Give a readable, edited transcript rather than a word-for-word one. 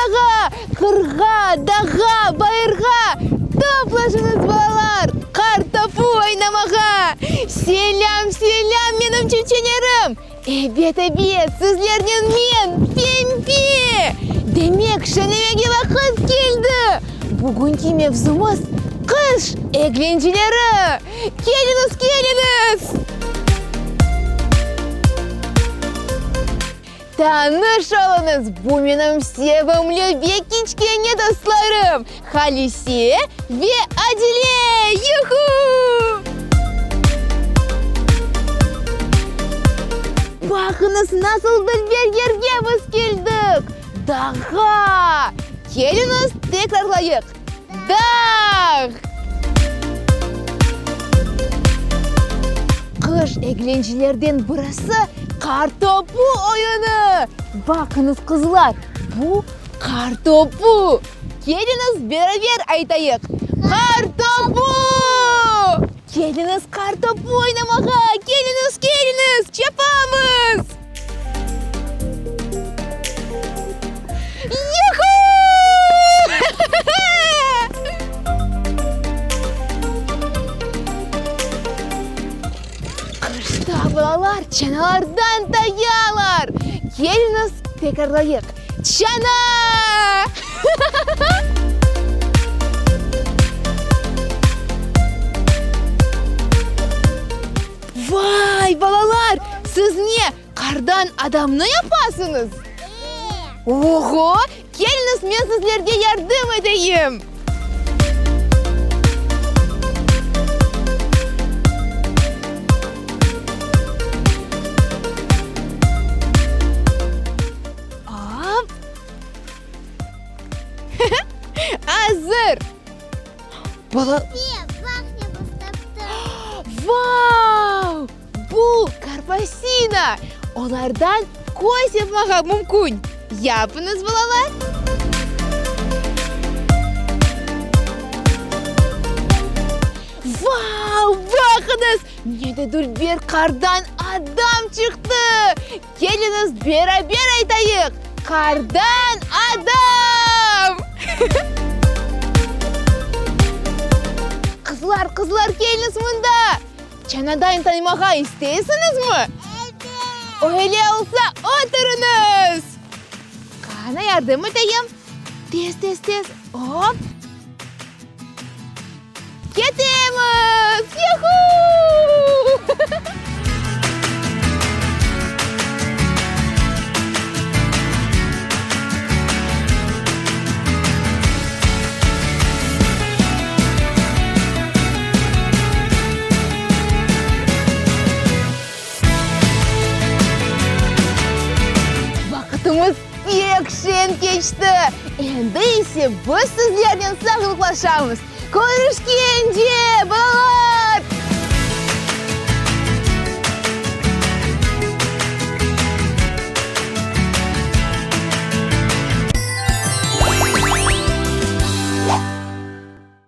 çanağa, Qırğa, dağğa, bayırğa, Toplaşıñız, balalar, qar topu oynamağa! Selâm, selâm, menim çüçelerim! Ebet, ebet, sizlernen men, Pempe! Demek, şeñlemege vaqıt keldi! Bugünki mevzumız, qış eglenceleri! Keliñiz, keliñiz! Tanış oluñız, bu menim sevimli ve kiçkene dostlarım, Halise ve Adile! Yuhu! Baqıñız, nasıl dülber yerge biz keldik! Dağğa! Keliñiz, tekrarlayıq! Dağ! Qış eglencelerden birisi, qar topu oyunı! Baqıñız, qızlar, bu qar topu! Keliñiz, beraber aytayıq, Qar topu! Keliñiz, qar topu oynamağa! Keliñiz, keliñiz, çapamız! Yuhu! Qışta balalar çanalardan tayalar. Keliñiz, tekrarlayıq, Çana! Vay, balalar, siz ne, qardan adamnı yapasıñız? Oho, keliñiz, men sizlerge yardım eteyim! Op! Azır! Bala... Baq ne biz taptıq. Vau! Bu karpasina! Olardan köz yapmağa mümkün. Yapıñız, balalar! Vau! Baqıñız, ne de dülber qardan adam çıqtı! Keliñiz, beraber aytayıq, Qardan adam! Qızlar, qızlar, keliñiz mında! Çanadan taymağa isteysiñizmi? Ebet! Öyle olsa, oturıñız! Qana, yardım eteyim. Tez, tez, tez, op! Ketemiz! Yuhu! Vaqıtımız pek şeñ keçti. Endi ise biz sizlernen sağlıqlaşamız. Körüşkence, balalar!